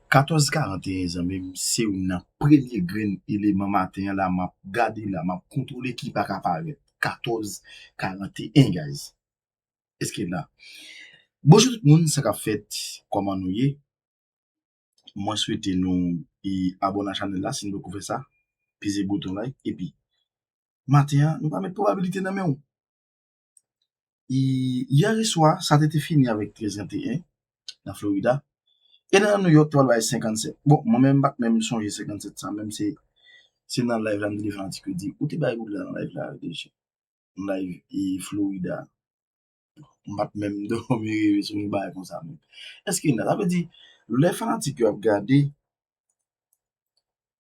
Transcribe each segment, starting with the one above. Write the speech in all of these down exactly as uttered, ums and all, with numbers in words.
Katòz karanteyen, zanmi m, se youn nan premye grenn eleman maten an la, m ap gade la, m ap kontwole ki pa ka parèt. Katòz karanteyen, guys. Èske la? Bonjou tout moun, sa k ap fèt? Kòman nou ye? Mwen swete nou e abòne a chanèl la si nou poko fè sa. Peze bouton like. Epi, maten an, nou pa met pwobabilite nan men w. E, yè swa, sa te, te fini avèk trèz trannteyen nan Florida. E nan New York, te pral bay senkannsèt. Bon, mwen menm, m pa t menm sonje senkannsèt sa, menm se, se nan live la, m te fanatik yo di, ou te bay goud la nan live la, deja. Live e Florida. M pa t menm dòmi reve sou yon bagay konsa menm. Èske n la? Sa vle di, lè fanatik yo ap gade,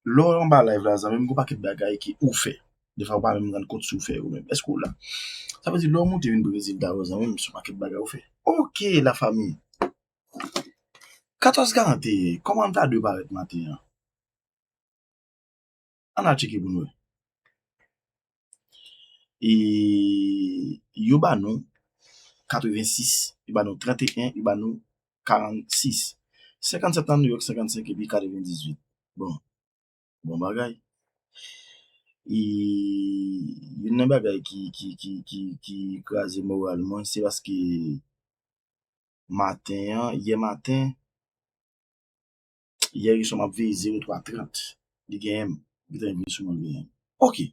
lè w anba live la, zanmi m, gon pakèt bagay ki ou fè. Defwa, ou pa menm rann kont si w fè yo menm. Èske w la? Sa vle di, lè w moute vin pran rezilta yo, zanmi m, se yon pakèt bagay ou fè. Oke, lafanmi. Katòz karanteyen, kòman l ta dwe parèt maten an? Ann al tcheke pou n wè. E yo ba nou katrevensis, yo ba nou trannteyen, yo ba nou karannsis. Senkannsèt nan New York, senkannsenk epi katrevendizuit. Bon, bon bagay. E youn nan bagay ki, ki, ki, ki, ki kraze moral mwen, se paske maten an, yè maten, yè swa m ap veye zewo twa trant. Li genyen m. Gentan vini sou mwen genyen m. Oke.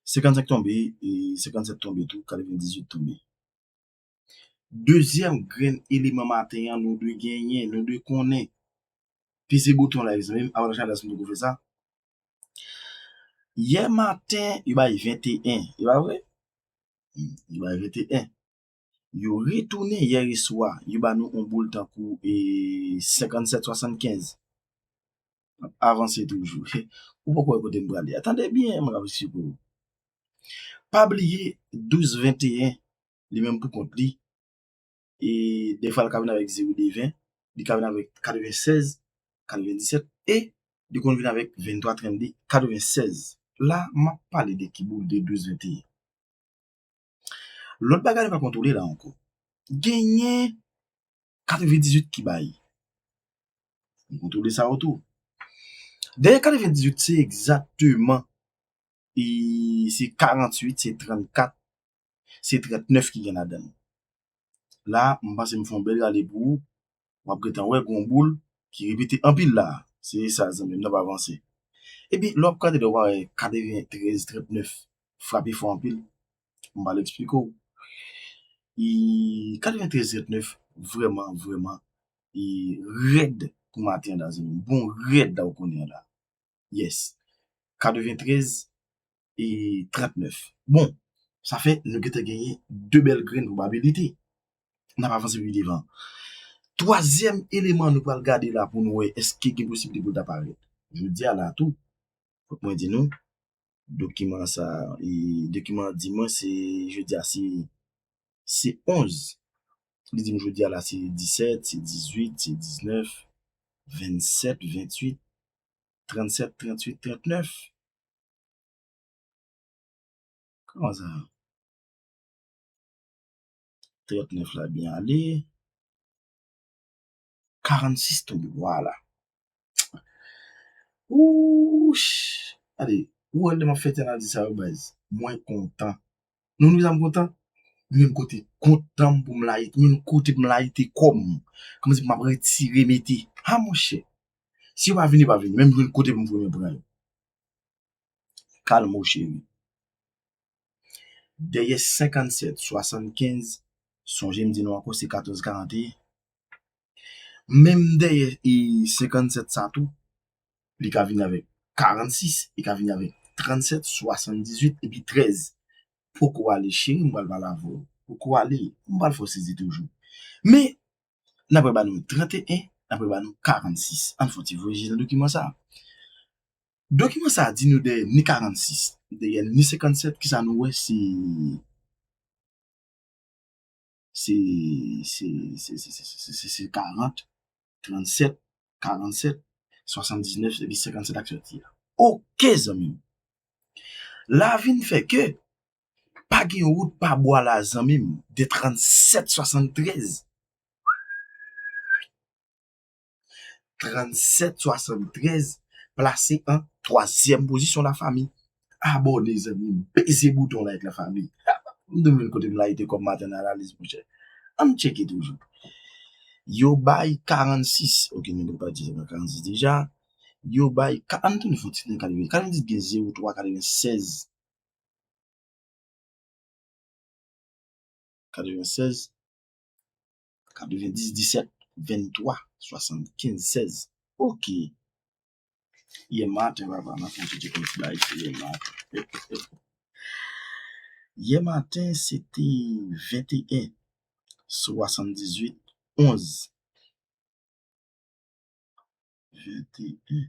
Senkannsenk tonbe, e senkannsèt tonbe tou, katrevendizuit tonbe. Dezyèm grenn eleman maten an, nou dwe genyen, nou dwe konnen. Peze bouton like, zanmi m, avantaj la, si nou poko fè sa. Yè maten, yo bay venteyen, e pa vre? Hmm, yo bay venteyen. Yo retounen yè swa, yo ba nou yon boul tankou, e, senkannsèt swasannkenz. N ap avanse toujou. Ou poko wè kote m prale a. Tande byen, m ap eksplike w. Pa bliye, douz venteyen, li menm pou kont li. E defwa, l ka vin avèk zewo de ven, li ka vin avèk katrevensèz, katrevendiset, e li konn vin avèk venntwa trannde, katrevensèz. La, m ap pale de ki boul de douz venteyen. Lòt bagay nou pa kontwole la ankò. Genyen katrevendizuit ki bay. Nou kontwole sa yo tou. Dèyè katrevendizuit, se egzakteman, e, se karanntuit, se trannkat, se trannèf ki gen ladan l. La, m panse m fè yon bèl rale pou ou. W ap gentan wè gon boul ki repete anpil la. Se sa, zanmi m, n ap avanse. Epi, lè w ap gade la, w ap wè katreventrèz trannèf frape fò anpil. M pral eksplike w. E katreventrèz trannèf, vrèman, vrèman, e rèd pou maten an la, zanmi m. Bon, rèd la, ou konnen an la. Yes. Katreventrèz e trannèf. Bon, sa fè nou gentan genyen de bèl grenn pwobabilite. N ap avanse pi devan. Twazyèm eleman nou pral gade la pou nou wè èske gen posiblite pou l ta parèt. Jodi a la tou, fòk mwen di nou, dokiman sa, e, dokiman an di mwen se jodi a se, se onz. Li di m jodi a la se disèt, se dizuit, se diznèf, vennsèt, ventuit, trannsèt, trantuit, trannèf. Kòman sa? Trannèf la byen ale. Karannsis tonbe, vwala. Ouch! Gade, ou wè lè m ap fè ti analiz sa yo, baz. Mwen kontan. Nou, nou sa m kontan? Mwen menm kote kontan m pou m layite, mwen menm kote pou m layite kò m. Kòmanse pou m ap retire, mete. Ha, monchè. Si yo pa vini, yo pa vini. Menm jwenn kote pou m vre, mwen pran yo. Kalme w, cheri. Dèyè senkannsèt swasannkenz, sonje m di nou ankò, se katòz karanteyen. Menm dèyè, e, senkannsèt sa tou, li ka vin avèk karannsis, li ka vin avèk trannsèt, swasanndizuit, epi trèz. Poko ale, cheri, m pral pale avè w. Poko ale, m pral fè w sezi toujou. Men, n ap ba nou trannteyen, n ap ba nou karannsis. Ann fè yon ti voyaje nan dokiman sa a. Dokiman sa a di nou dèyè ni karannsis, dèyè ni senkannsèt, kisa nou wè? Se, se, se, se karant, trannsèt, karannsèt, swasanndiznèf, epi senkannsèt ak sòti a. Oke, zanmi m. La vin fè ke pa gen wout pa bwa la, zanmi m, de trannsèt swasanntrèz. trannsèt swasanntrèz, plase an twazyèm pozisyon, lafanmi. Abòne, zanmi m, peze bouton like, lafanmi. M tou vin kote m la, ete kòm maten nan analiz, monchè. Ann tcheke toujou. Yo bay karannsis. Ok, nou pa di sa nan karannsis deja. Yo bay ka-, ann tounen fon ti nan katreven. Katrevendizuit gen zewo twa, katrevensèz. Katrevensèz, katrevendis, disèt, venntwa, swasannkenz, sèz. Ok. Yè maten, papa, m ap fè yon ti tcheke yon ti bagay sou yè maten. Yè maten, se te venteyen, swasanndizuit, onz. Venteyen.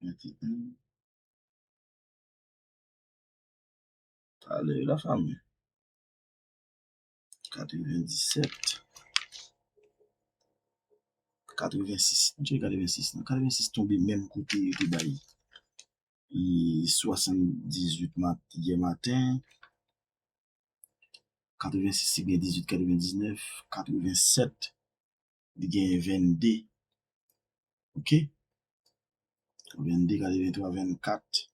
Venteyen. Talè, lafanmi. Katrevendisèt. Katrevensis. M tcheke katrevensis, non. Katrevensis tonbe menm kote yo te bay. E swasanndizuit mat-, yè maten. Katrevensis, li gen dizuit, katrevendiznèf, katrevensèt, li gen vennde. Ok? Vennde, katreventwa, vennkat.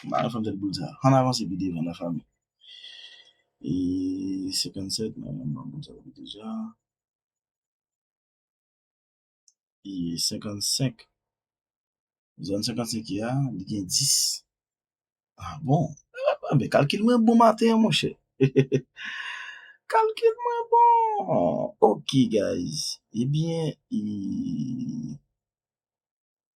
M pa fè m tèt boul sa. Ann avanse pi devan, lafanmi. E senkannsèt, non, m pa boul sa deja. E senkannsenk. Zòn senkannsenk a, li gen dis. Ah bon? Ah, ben, kalkil mwen bon maten an, monchè. Kalkil mwen bon. Ok, guys. Ebyen, e,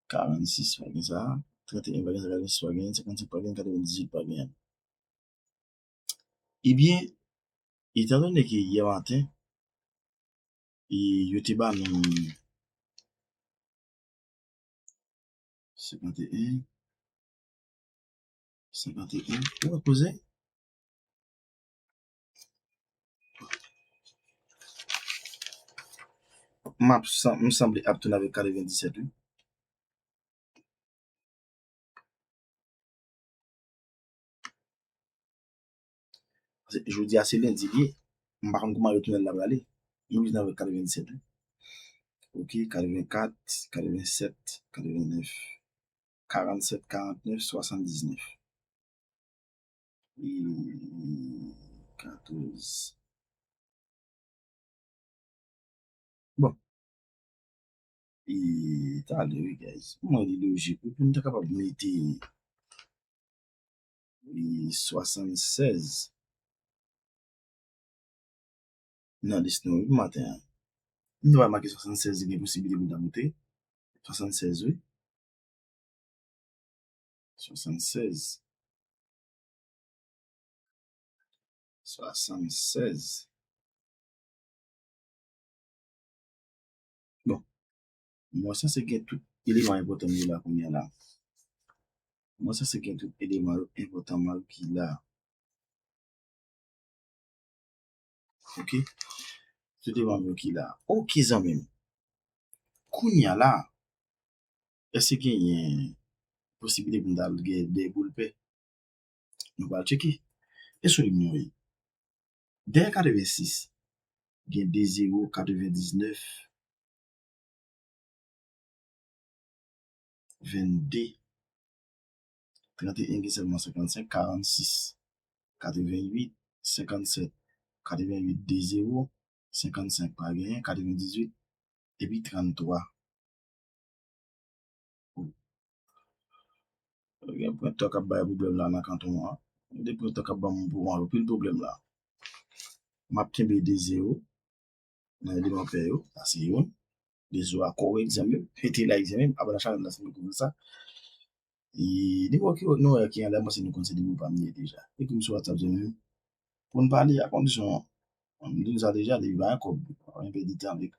karannsis pa gen sa. Trannteyen pa gen sa. Karannsis pa gen. Senkannsenk pa gen. Katrevendizuit pa gen. Ebyen, etandone ke yè maten, e yo te ba nou senkanteyen, senkanteyen, ou wè koze? M ap san-, m sanble ap tounen avèk katrevendisèt, wi. Jodi a se lendi li ye. M pa konn kouman retounen l la prale. M oblije nan katrevendisèt, wi. Ok, katrevenkat, katrevensèt, katrevennèf, karannsèt, karannèf, swasanndiznèf. E katòz. Bon. E talè, wi, guys. Mwen, li lojik, wi, pou nou ta kapab mete, e swasannsèz nan lis nou, wi, pou maten an. Nou va make swasannsèz, li gen posiblite pou l ta moute. Swasannsèz, wi. Swasannsèz. Swasannsèz. Bon. Mwen sanse gen tout eleman enpòtan yo la kounye a la. Mwen sanse gen tout eleman yo enpòtan yo ki la. Ok? Tout eleman yo ki la. Ok, zanmi m. Kounye a la, èske genyen posiblite pou n ta al gen de boul pè? Nou pral tcheke. E sou lim nou ye. Dèyè katrevensis, gen de zewo, katrevendiznèf, vennde, trannteyen gen sèlman senkannsenk, karannsis, katrevenuit, senkannsèt, katrevenuit, de zewo, senkannsenk pa genyen, katrevendizuit, epi tranntwa. Gen pwentè k ap bay pwoblèm la nan kanton an. Gen de pwentè k ap ban m pou anpil pwoblèm la. M ap kenbe de zewo nan eleman pè yo. Sa se youn. De zewo a kòrèk, zanmi m. Rete la, zanmi m. Abòne ak chanèl la si nou konn sa. E nimewo ki nou wè ki anlè mwen, se nou konn se nimewo pa m ye deja. Ekri m sou WhatsApp, zanmi m. Pou n pale a kondisyon, m di n sa deja, depi pa gen kòb, pa gen pèdi tan avèk,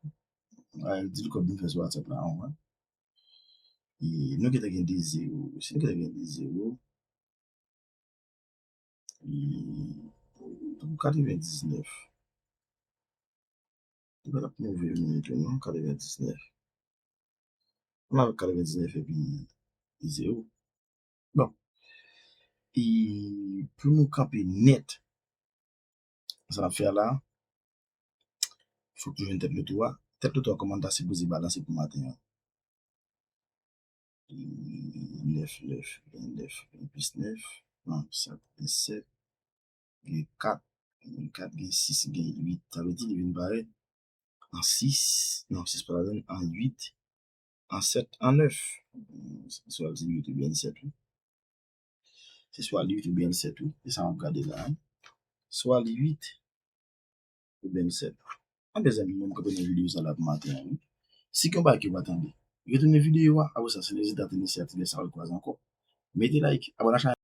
di l kòb nou fè sou WhatsApp la, ou wè. E nou gentan gen de zewo. Si nou gentan gen de zewo, e pou katrevendiznèf. Li pa t ap move moun tou non, katrevendiznèf. Ann avèk katrevendiznèf epi zewo. Bon. E pou nou kanpe nèt, sa n ap fè a la, Pou ke w jwenn tèt loto a. Tèt loto a, kòman l ta sipoze balanse pou maten an? Nèf, nèf, gen nèf, gen plis nèf, non, sèt, gen sèt, gen kat, gen kat, gen sis, gen uit. Sa vle di li vin parèt an sis, non, sis pa ladan, an uit, an sèt, an nèf. Se swa li uit oubyen sèt, wi. Se swa li uit oubyen sèt, wi. Se sa m ap gade la, wi. Swa li uit oubyen sèt. Anben, zanmi mwen, m kanpe nan videyo sa la pou maten an, wi. Si gen yon bagay ke w pa tande, retounen videyo a, apre sa, si w ezite a tande, si w pa tande sa, w al kwaze ankò. Mete like, abòne a chanèl.